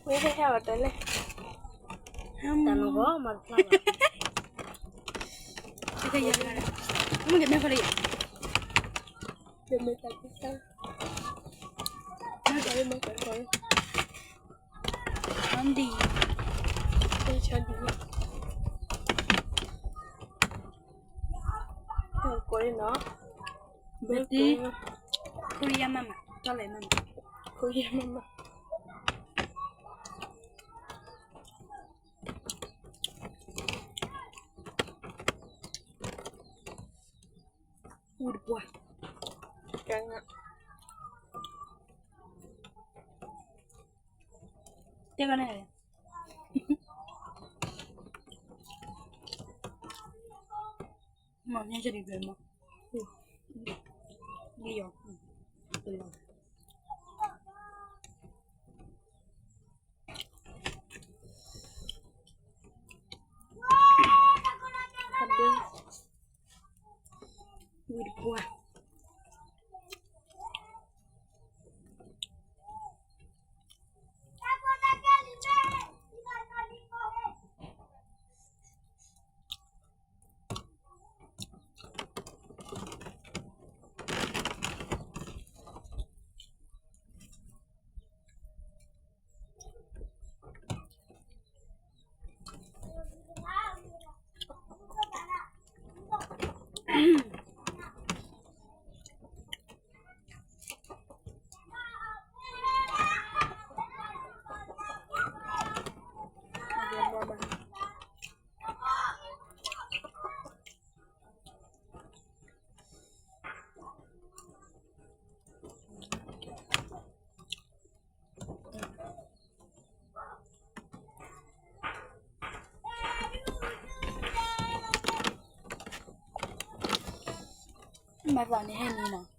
ဝဲဟဲဟဲအီၤတလဲၣ်, တၢ်နဂီၢ်မၤတဖျါဘၣ်, တကယၤ, မ့ၢ်ကမဲဃီလံ, တမ့ၢ်တၢ်ကူၣ်တၢ်, မ့ၢ်တၢ်မ့ၢ်တၢ်ကီ, အဒံ, တၢ်ဆါဒံ, ကီးနီၤ, ဘၣ်တံ, ခိၣ်ယါမးမး, တၢ်လဲၤမးမး, ခိၣ်ယါမးမး. ဝံၢ်တပှၢ်, ကဲ, တဲကန့ၣ်, မ့ၢ်ညါကဒံးပျဲမး, လံယီၤ, ပလီၤ. ဝံၢ်တပှၢ်. မၤသးန့ၣ်ဟဲန့ၣ်နီၤ.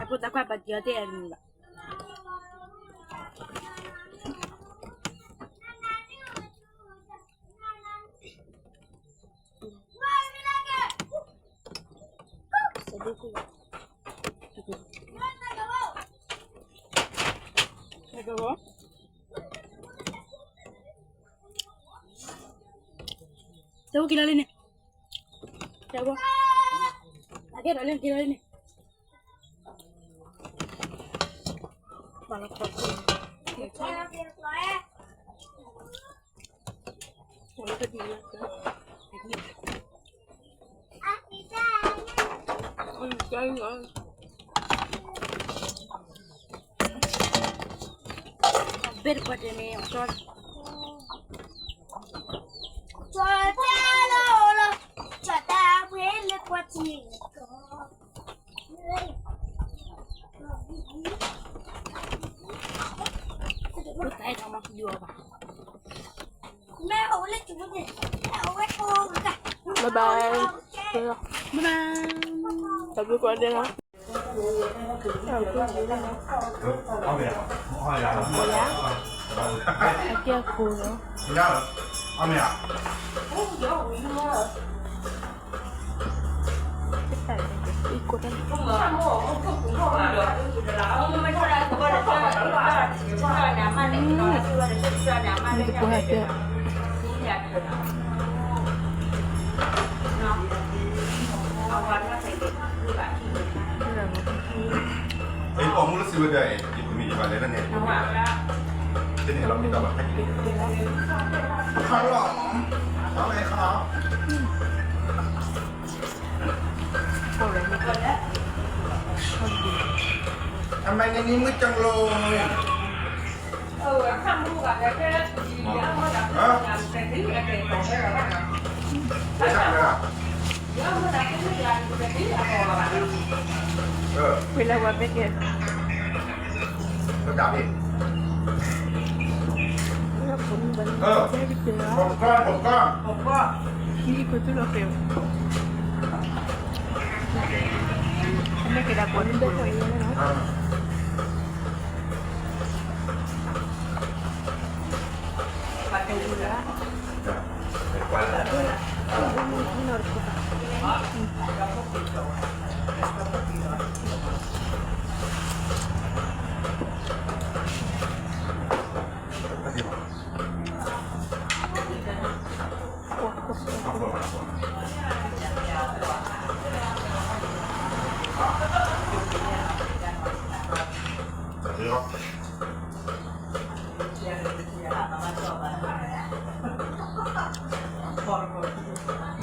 အဖိသၣ်ခွါပာ်တံၢ်အီၤတအဲၣ်မုာ်ဘၣ်. တဲဝဲက့ၤလီၤလံန့ၣ်, တဲဝဲ, အကဲဒီးလၢက့ၤလီၤလံန့ၣ်, ဘၣ်လီၤခီၣ်ခိၣ်, ဘဲၣ်တပှၢ်တန့ၣ်, ကၠီတဲလီၤလီၤ, ကၠီတဲဝဲလၢကွၢ်ထံန့ၣ်ကီး, တၢ်အဲၣ်ဒိးမၤကယီၤဘၣ်. ဘၣ်ဘၣ်, ဘၣ်ဘၣ်, တၢ်ဘျုးကိးဂၤဒဲးလီၤ. အကဲခိၣ်လီၤ. ทำไมในนี้มืดจังเลย ဝဲလၢဝဲမ့ၢ်ကဲ ผมก้อน ผมก้อน นี่คือที่เราเตรียม ไม่เคยได้กวนที่เบอร์เลย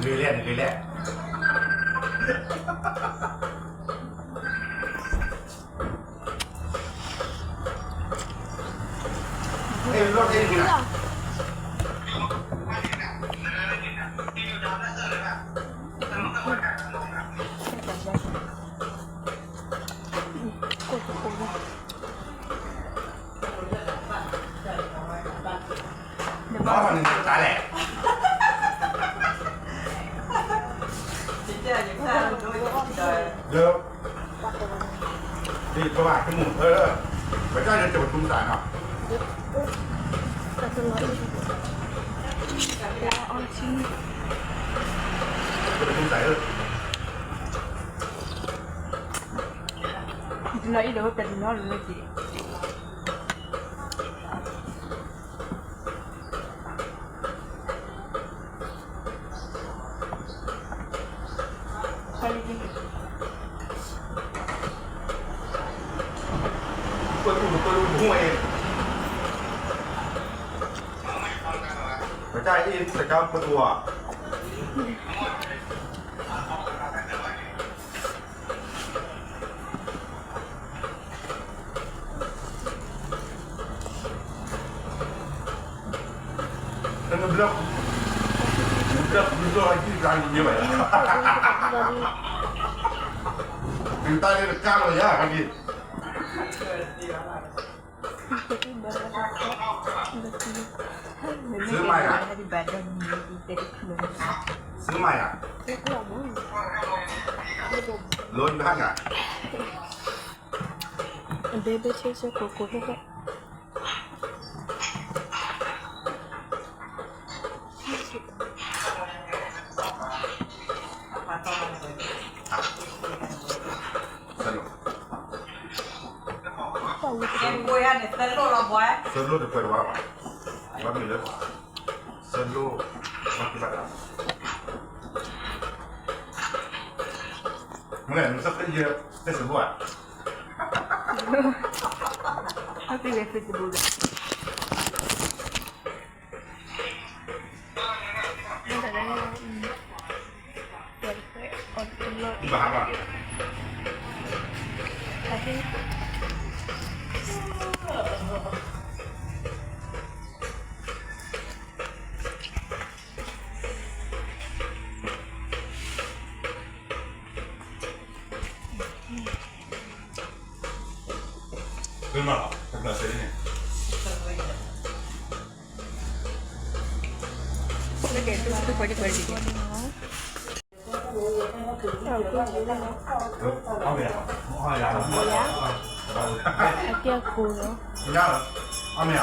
Relax, relax. ဒီး ဒီး ပကဘၣ်တမူ ပတၢ်လၢတပတူၢ်သးနီၤ တပတူၢ်သးဧၢ လီၤအံၤဒီးပတနီၤလၢက့ၤ ပှၤတူၢ်ပှၤတူၢ်ပှၤ ပတၢ်အံၤ ပတၢ်ပတူၢ်ဧါ နဘျီ နဘျီ နဘျီ အကြီး plan ညိဘၣ် နတၢ်န့ၣ်တကါလီၤယၤ အကြီး ซื้อใหม่อ่ะ ซื้อใหม่อ่ะ รถบ้านอ่ะ အဘဲဘဲဆဲဆဲကိးကိးဖဲဖဲ သၢလိၣ် သၢလိၣ်တပှဲၤတဝါဘၣ် ဘၣ်မနုၤလဲၣ် သၢလိၣ် ဘၣ်ကဘၣ်တၢ် မ့ၢ်လဲၣ် နသးယဲ သၢလိၣ်ဧါ အသးလၢ Facebook လီၤ ဘၣ်ဟးဘၣ် မ့ၢ်မးလီၤ တဖျၢၣ်စဲန့ၣ် လၢကဲ တူၢ်တူၢ်ပှဲၤတပှဲၤတက့ၢ် အကဲကိးလီၤ အမ့ၢ်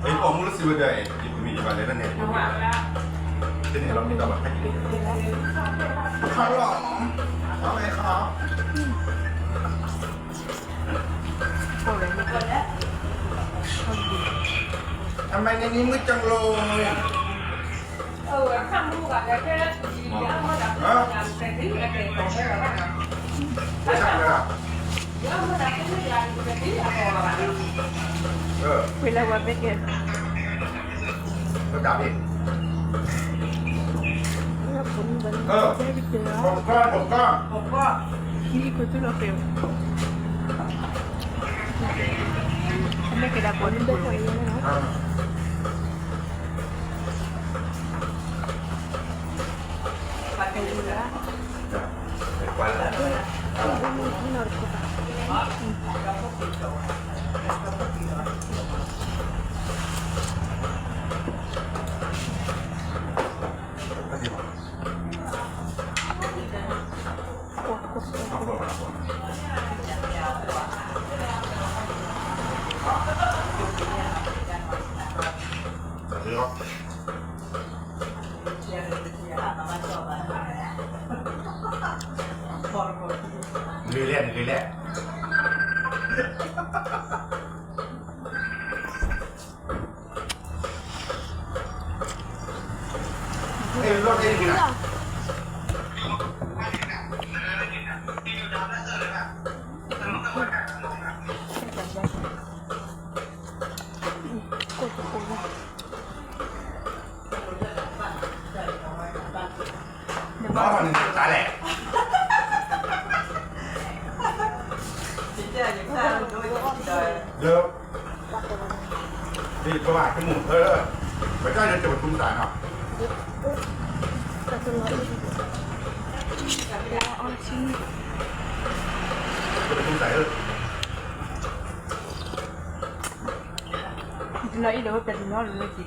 ဧါ အမူလစံးဝဲဒၣ် ယမ့ၢ်ယဘၣ်လဲၤလၢန့ၣ် တန့ၢ်လီၤ မ့ၢ်တၢ်ဘၣ်ခါ ခါလီၤ ခါဝဲခါ ทำไมในนี้มืดจังเลย ဝဲလၢဝဲဘဲကဲ ပဒၣ်ဘ့ၣ် ပကီၢ် ပကီၢ် မ့ၢ်က့ၤဒၣ်ပှၤန့ၣ် ဂ့ၤလဲၣ် ဂ့ၤလဲၣ် အဲ လီၤတဲဂ့ၤနၤ နဘၣ်န့ၣ်တၢ်လဲၣ် ဒီး ဒီးပဘၣ်တမူ ပတၢ်ဒီးတပတူၢ်သးနီၤ တပတူၢ်သးဧၢ တလီၤအံၤဒီးဝဲပျဲၢ်တနီၤလၢက့ၤ ပတၢ်အံၤ ပတၢ်ပတူၢ် နဘျီ နဘျီ နဘျီ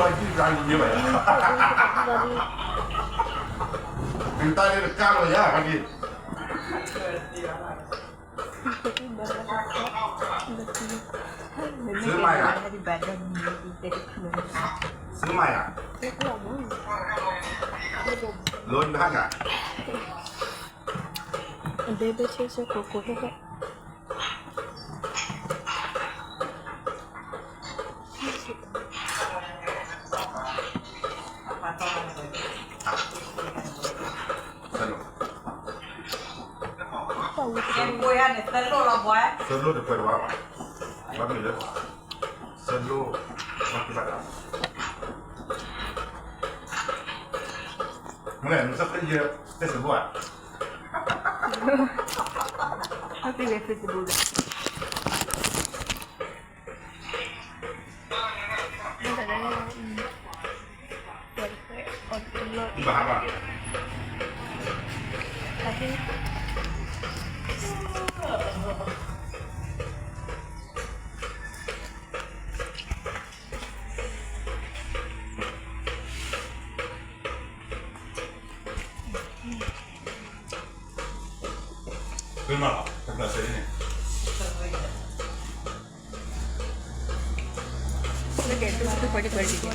အကြီး ပြာကြီး ညိဘၣ်ယၤ နတၢ်လၢနကါလီၤယၤ အကြီး စၢမၤယၤ စၢမၤယၤ လိနဟါယၤ အဘဲဘဲဆဲဆဲကိကိဟဲဟဲ သၢလိၣ် သၢလိၣ်တပှဲၤတဝါဘၣ် ဘၣ်မ့ၢ်လၢ သၢလိၣ် ဘၣ်ကဘၣ်ဒၣ် မ့ၢ်လဲၣ် နသၢလိၣ်ယဲ Facebook ဧါ အသ့ၣ်လၢ Facebook ဘၣ် ပမၤလီၤ တဖျၢၣ်စဲန့ၣ် လၢကဲ တပှဲၤတပှဲၤတကဲ